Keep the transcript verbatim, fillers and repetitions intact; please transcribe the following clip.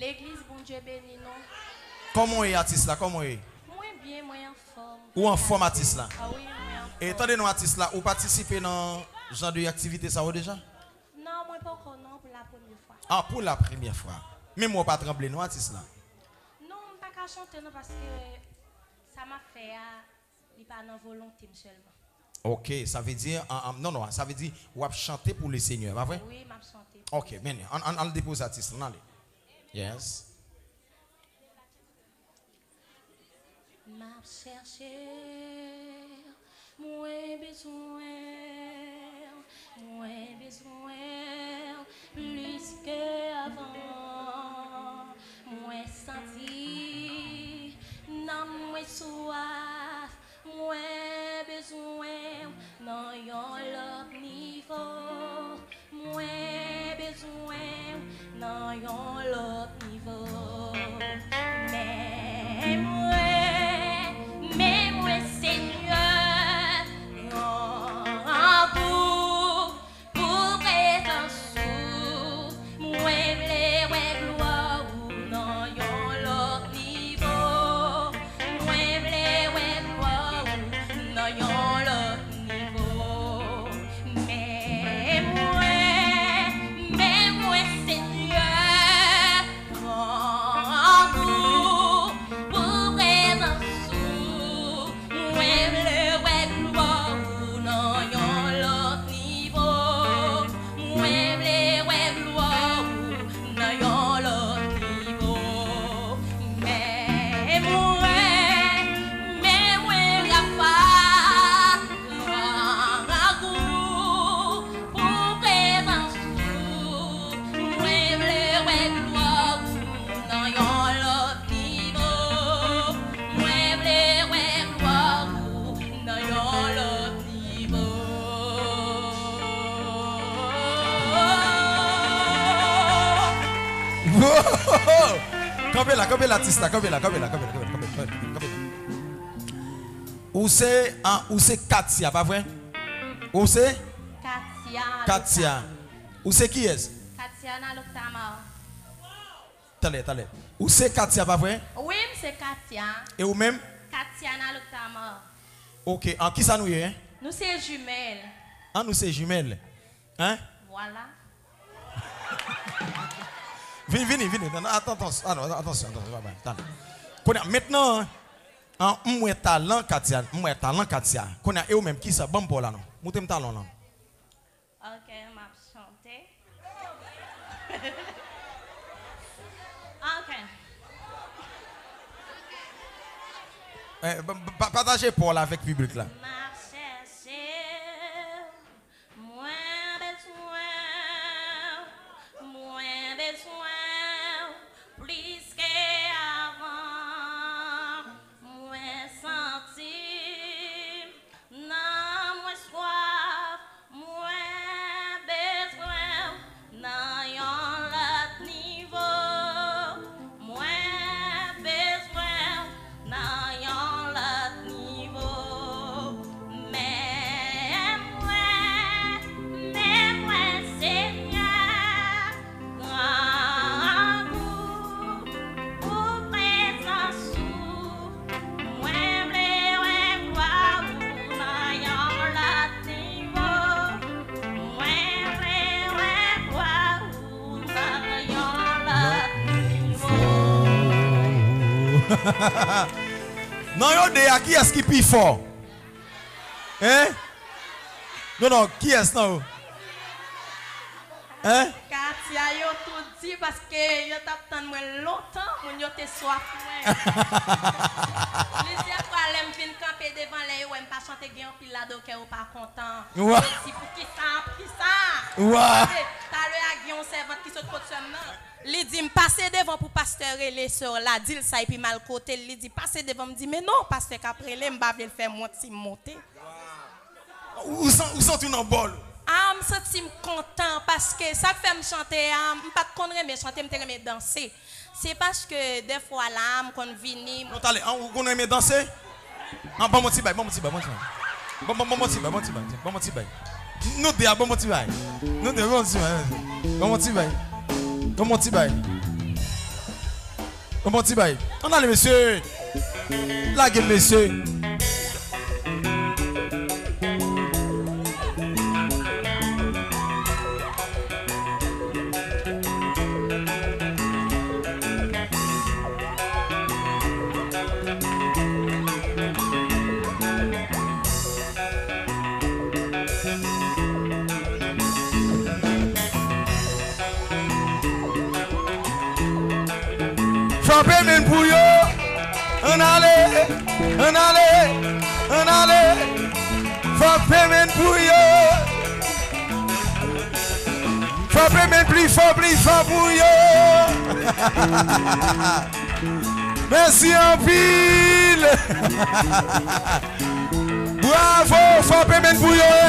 Legliz, Bondye beni nou. Kòman w ye, atis la? Kòman w ye? Mwen byen, mwen anfòm. Ou anfòm, atis la? Ah wi, mwen anfòm. E tande non, atis la, ou patisipe nan jan de aktivite sa yo deja? Non, mwen poko non, pou la premye fwa. Ah, pou la premye fwa. Menm ou pa tranble non, atis la? Non, m pa ka chante non, paske sa m ap fè a, li pa nan volonte m sèlman. Ok, sa vle di, an, an, non, non, sa vle di w ap chante pou Lesenyè, pa vre? Wi, m ap chante pou Lesenyè. Ok, men, an, an, an depoze atis la, ale. Yes. M ap chèche, mwen bezwen, mwen bezwen plis ke avan. Mwen santi nanm mwen swaf, mwen bezwen w nan yon lòt nivo. Mwen bezwen w nan yon lòt nivo. Men mwen, men mwen, Senyè, grangou pou prezans ou. Mwen vle wè glwa ou nan yon lòt nivo. Mwen vle wè glwa ou nan yon lòt nivo. Men mwen, men mwen, Senyè, grangou pou prezans ou. Mwen vle wè glwa ou nan yon lòt nivo. Mwen vle wè glwa ou nan yon lòt nivo. Men mwen, men mwen, Rafa, grangou pou prezans ou. Mwen vle wè glwa ou nan yon lòt nivo. Mwen vle wè glwa ou nan yon lòt nivo. Wow! Kanpe la, kanpe la, atis la, kanpe la, kanpe la, kanpe la, kanpe la, kanpe la, kanpe la. Ou se, ah, ou se Katia, pa vre? Ou se? Katia. Katia. Ou se kiyès? Katiana Loctamar. Talè, talè. Ou se Katia, pa vre? Wi, m se Katia. E ou menm? Katiana Loctamar. Ok, an kisa nou ye? Nou se jimèl. An nou se jimèl? Hein? Vwala. Vini, vini, vini. Non, non, atann, atann, ah, non, atansyon, atansyon, pa bay, talè. Kounye a, mentnan, an, m wè talan Katia, m wè talan Katia. Kounye a, e ou menm, kisa? Ban m pa w la, non. Moutre m talan w lan. Ok, m ap chante. Ok. Eh, pa, pa, pataje pa w la avèk piblik la. M ap chèche, mwen bezwen, mwen bezwen plis ke avan. Mwen santi nanm mwen swaf, mwen bezwen w nan yon lòt nivo. Mwen bezwen w nan yon lòt nivo. Men mwen, men mwen, Senyè, grangou pou prezans ou. Mwen vle wè glwa ou nan yon lòt nivo. Mwen vle wè glwa ou nan yon lòt nivo. Nan yo de a, kiyès ki pi fò? Hein? Non, non, kiyès nan yo? Hein? Katia, yo tout di, paske yo t ap tann mwen lontan, moun yo te swaf mwen. Plizyè fwa, lè m vin kanpe devan, lè yo wè m pa chante, gen anpil ladan yo kè yo pa kontan. Wa. Yo di, "Poukisa? Poukisa?" Wa. Talè a, gen yon sèvant ki sot kot sè m nan. Li di m, "Pase devan pou pastè rele sè w la, di l sa epi m al kote l." Li di, "Pase devan." M di, "Men non, pastè k ap rele, m pa vle l fè m wont si m monte." Ou san-, ou santi w nan bòl? Ah, m santi m kontan paske sa k fè m chante a, m pa t konn renmen chante, m te renmen danse. Se paske dèfwa la, m konn vini. Non, talè, an, ou konn renmen danse? An, ban m yon ti bay, ban m yon ti bay, ban m yon ti bay. Ban, ban, ban m yon ti bay, ban m yon ti bay, ban m yon ti bay. Nou de a, ban m yon ti bay. Nou de, ban m yon ti bay, ban m yon ti bay. Ban m yon ti bay. Yon bon ti bay. Ann ale, mesye. Lage m, mesye. Frape men pou yo. Ann ale, ann ale, ann ale. Frape men pou yo. Frape men pli fò, pli fò pou yo. Mèsi anpil. Bravo, frape men pou yo.